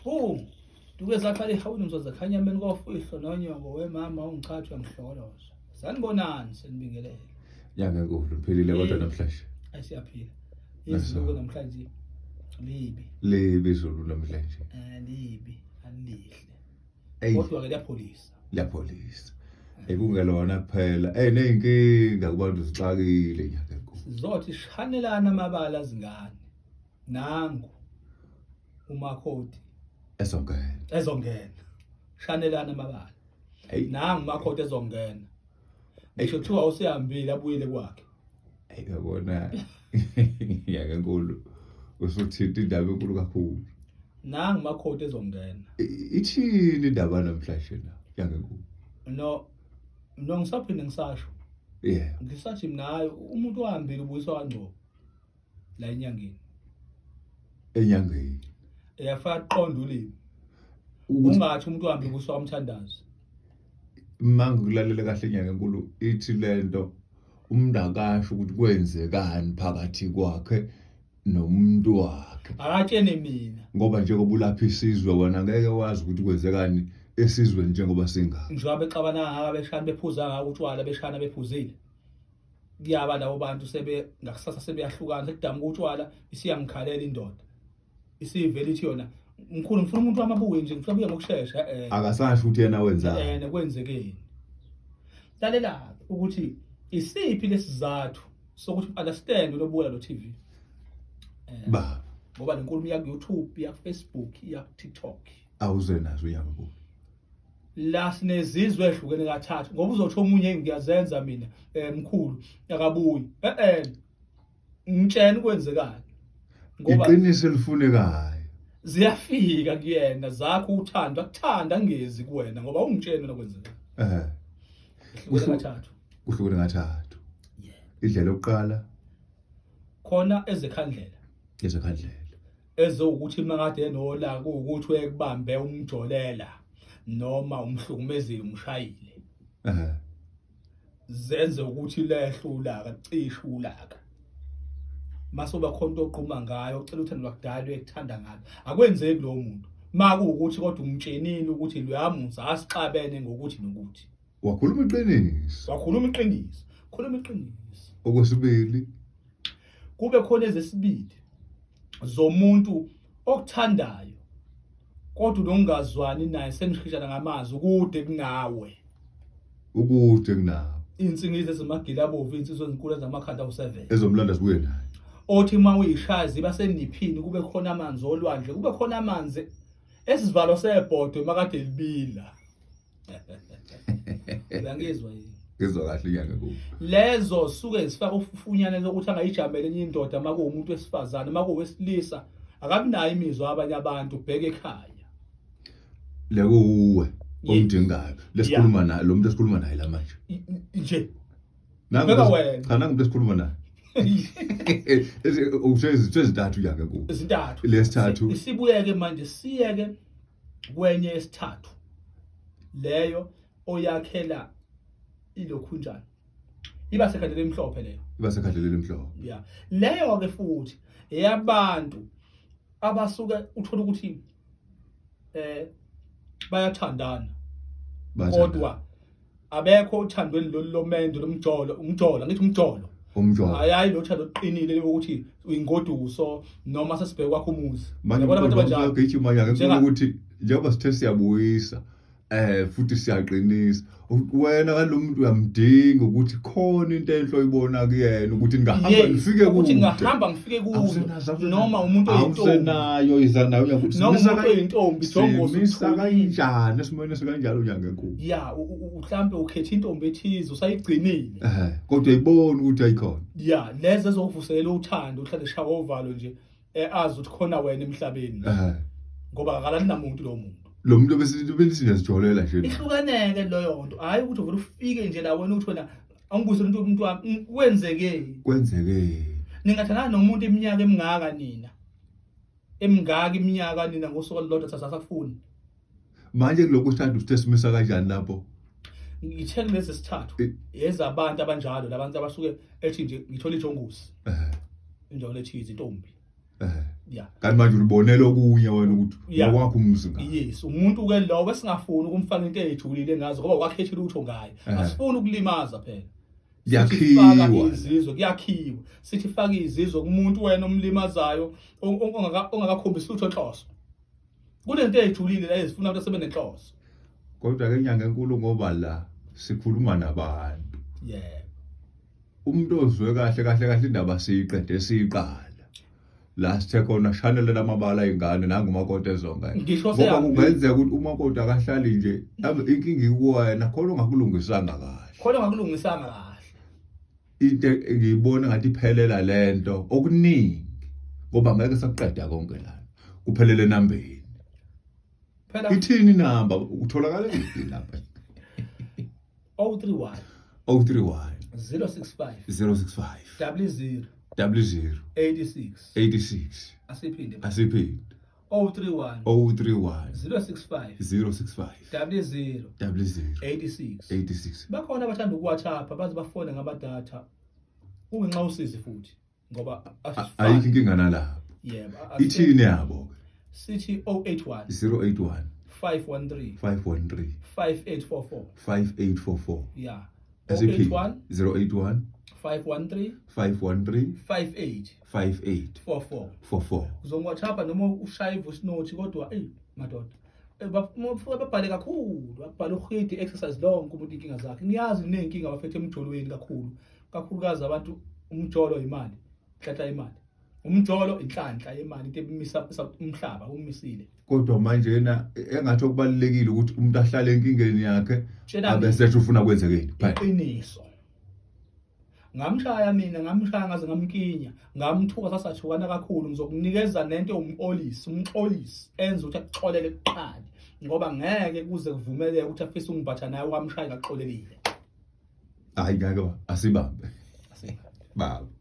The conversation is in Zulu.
Hu, duke zaqala ihawini mzozakhanya emeni kofihlo nonyoko wemama ungichathi uyangihlokoloza. Sanibonani senibingelele. Nyanga enkulu ngiphilile kodwa namhlanje. Ayi siyaphila. Izulu namhlanje libi. Libi izulu namhlanje. Eh libi alihle. Kodwa ke liyapholisa. Liyapholisa. Ekungelona kuphela. Eh nezinkinga kubantu zixakile nyanga enkulu. Sizothi shanelana amabala zingane. Nangu umakhoti ezongena. Ezongena. Shanelana amabala. Nangu umakhoti ezongena. Ngisho kuthiwa usehambile abuyele kwakhe. Hey yabona nyanga enkulu usuthinta indaba enkulu kakhulu. Nangu umakhoti ezongena. Ithini indaba namhlanje na nyanga enkulu? No no ngisaphinde ngisasho. Yeah. Ngisathi mina hayi umuntu ohambile ubuyiswa kangcobo la enyangeni. Enyangeni. Eyafaka qonda ulimi. Ungathi umuntu ohambile ubuyiswa umthandazo. Uma ngikulalela kahle inyanga enkulu ithi lento umuntu akasho ukuthi kwenzekani phakathi kwakhe nomuntu wakhe. Akatshene mina. Ngoba njengoba ulapha isizwe wena ngeke wazi ukuthi kwenzekani esizweni njengoba singaka. Njengoba bexabana ngaka beshana bephuza ngaka utshwala beshana bephuzile. Kuyaba labo bantu sebe ngakusasa sebeyahlukana sekudamuka utshwala isiyangikhalela indoda. Isivele ithi yona mkhulu ngifuna umuntu wami abuye nje ngifuna abuye ngokushesha eh. Akasasho ukuthi yena wenzani. Eh kwenzekeni. Lalela ukuthi isiphi lesizathu sokuthi understand lobuka lo TV. Eh baba ngoba lenkulumo iya ku YouTube, iya ku Facebook, iya ku TikTok. Awuze nazo uyakubuka. La sinezizwe ehlukene kathathu ngoba uzothi omunye ngiyazenza mina eh mkhulu akabuyi. Eh eh ngitshena kwenzekani ngoba iqiniso elifunekayo ziyafika kuyena zakho uthando akuthanda angezi kuwena ngoba ungitshena nokwenzeka eh kuhlukene kathathu kuhlukene kathathu indlela yokuqala khona ezekhandlela ezekhandlela ezowukuthi makade enolaka kuwukuthi uyekubambe umjolela noma umhlukumezile umshayile eh zenze ukuthi lehle ulaka cishe ulaka mase uba khona into oqhuma ngayo ucela uthando lwakudala uyekuthanda ngalo akwenzeki lowo muntu ma kuwukuthi kodwa umtshenile ukuthi loyamuzi asixabene ngokuthi nokuthi wakhuluma iqiniso wakhuluma iqiniso khuluma iqiniso okwesibili kube khona ezesibili zomuntu okuthandayo kodwa unongazwani naye senishishana ngamazwi kude kunawe ukude kunawe insingizi ezimagila abovu insizwa ezinkulu ezamakhanda awu-7 ezomlanda sibuye naye othi uma uyishaya ziba seniphini kube khona amanzi olwandle kube khona amanzi esivalo sebhodwe makade libila uyangizwa yini ngizwa kahle inyanga kubo lezo suke zifaka ufufunyane lokuthi angayijamele enye indoda uma kuwumuntu wesifazane uma kuwesilisa akabi nayo imizwa abanye abantu bheke ekhaya lekuwe omdingayo lesikhuluma naye lo muntu esikhuluma naye la manje nje Bheka wena. Cha nangu umuntu esikhuluma naye usho izinto ezintathu nyanga kubo ezintathu lesithathu sibuyeke manje siyeke kwenye esithathu leyo oyakhela ilokhunjana iba sekhandleleni emhlophe leyo iba sekhandleleni emhlophe ya leyo ke futhi eyabantu abasuke uthola ukuthi eh bayathandana kodwa abekho othandweni lolu lomendo lomjolo umjolo ngithi umjolo umjolo hayi lo thando oqinile ukuthi uyingoduso noma sesibheke kwakho umuzi yabona abantu abanjalo gijima yake ukuthi njengoba sithe siyabuyisa eh futhi siyaqinisa wena kalomuntu uyamdinga ukuthi khona into enhle oyibona kuyena ukuthi ningahamba nifike kude ukuthi ngahamba ngifike kude noma umuntu oyintombi awusenayo iza nayo uyakuthi noma umuntu oyintombi jongozo simisa kanjani esimweni esikanjalo unyanga enkulu ya mhlambe ukhetha intombi ethize usayigcinile eh kodwa uyibona ukuthi ayikhona ya lezi ezokuvuselela uthando uhlale shaya ovalo nje eh, azi ukuthi khona wena emhlabeni eh ngoba akalali namuntu lowo muntu lo muntu bese siyazijolela nje ihlukaneke leyo nto hayi ukuthi uvele ufike nje la wena ukuthi wena angibuyise umuntu umuntu wami kwenzeke kwenzeke ningathandana nomuntu iminyaka emingaka nina emingaka iminyaka nina ngosuku olulodwa sasasafuni manje kulokhu sithanda usithe simisa kanjani lapho ngithe kulezi sithathu ezabantu abanjalo labantu abasuke ethi nje ngithola ijongosi eh injabulo ethize intombi eh Yeah. Kanti manje ulibonela okunye wena ukuthi Yeah. ngokwakho umuzi ngayo. Yes, umuntu ke lo besingafuni ukumfaka into ejulile ngazo ngoba wakhethe lutho ngaye. Asifuni ukulimaza phela. Sithi faka Kuyakhiwa. izizwe kuyakhiwa. Sithi faka izizwe kumuntu wena omlimazayo ongakakhombisi lutho nhloso. Kunento ejulile la ezifuna abantu asebenenhloso. Kodwa ke inyanga enkulu ngoba la sikhuluma nabantu. Yebo. Umuntu ozwe kahle kahle kahle indaba siyiqede siyiqala. La sithe khona shanele lamabala ingane nangu umakoti ezonga. Ngisho Ngoba seyahambile. kungenzeka ukuthi umakoti akahlali nje inkinga ikuwena khona ungakulungisanga kahle. Khona ungakulungisanga kahle. Into engiyibona ngathi iphelela lento okuningi ngoba ngeke sakuqeda konke la. Kuphelele enambeni. Phela Ithini inamba utholakala kuphi lapha? 031 031 065 065 00 00 86. 86. Asiphinde. Asiphinde. 031 031 065 065 00 00 86. 86. Bakhona abathanda ukuWhatsApp baze bafone ngamadatha. Kungenxa usizi futhi ngoba Ayikho inkinga nalapho. Yebo. Ithini yabo Sithi 081 ke? 081 513 513 5844. 5844. Yeah. Asiphinde. 081 081 513 513 5844. 5844. Uzongwhatsapp noma ushaye ivoice note kodwa ey madoda. Ufike babhale kakhulu, babhale uhidi exercise lonke umuntu inkinga zakhe. Ngiyazi ninenkinga bafethu emjolweni kakhulu. Kakhulukazi abantu umjolo imali, inhlanhla imali. Umjolo inhlanhla yemali into ebimisa umhlaba umisile. Kodwa manje yena engathi okubalulekile ukuthi umuntu ahlale enkingeni yakhe Tshela mina abesethi ufuna kwenzekeni. Phela iqiniso. Ngamshaya mina, ngamshaya ngaze ngamkinya, ngamthuka sasathukana kakhulu. Ngizokunikeza nento umxolisi, umxolisi enze ukuthi akuxolele kuqala ngoba ngeke kuze kuvumeleke ukuthi afise ungibhatha naye wamshaya ngaxolelile. Hayi ngeke asibambe. Asibambe. Baba.